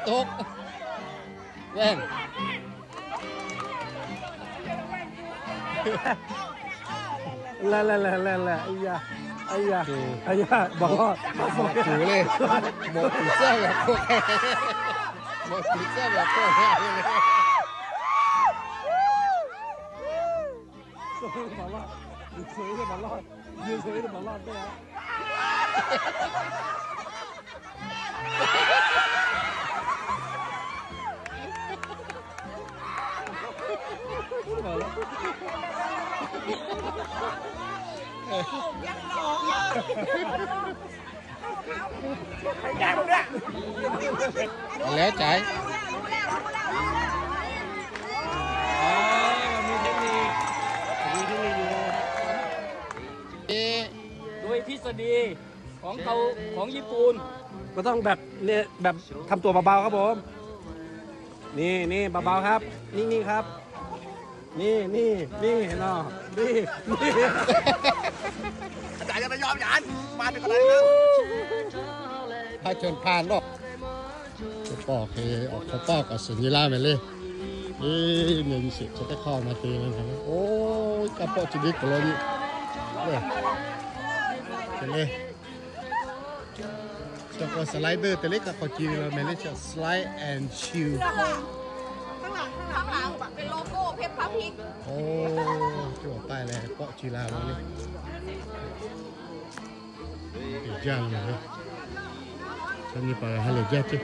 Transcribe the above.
Toˆ. Ven. Leh, leh, leh, leh, leh. Ây da. Ây da. Ây da. Mawꞈ kuˬ le. Mawꞈ kuˬ tcuhˉ ve k'o. Mawꞈ kuˬ tcuhˉ ve k'o. Leh caiˉ. โดยทฤษฎีของเขา ของญี่ปุ่น ก็ต้องแบบเนี่ย แบบทำตัวเบาๆครับผม นี่นี่เบาๆครับ นิ่งๆครับ นี่นี่นี่เนาะ นี่นี่ อาจารย์อย่าไปยอมอาจารย์ มาเป็นอะไรครับ Haiˉ chonˇ hpanˍ lawˇ. K'o pawˆ hk'e, awˬ hk'aw pawˆ k'awꞈ suhˍ nyi laˇ meh le. Eˬ, nyi nyi sheˍ chaw teˇ hk'aˇ maˇ te le. Oˇ, kaˇ pawˆ chi teˇ kuiˬ lo nyi. Te le. Chaw k'o slider te le, kaˇ hk'aw ci ve la meh le, chaw Slide and Chill. Oˇ, chaw awˬ paˇ leh pawˆ ci la lo le. Te jaˇ le. Chaw nyi paˍ ha lehˬ jaˇ ceˇ.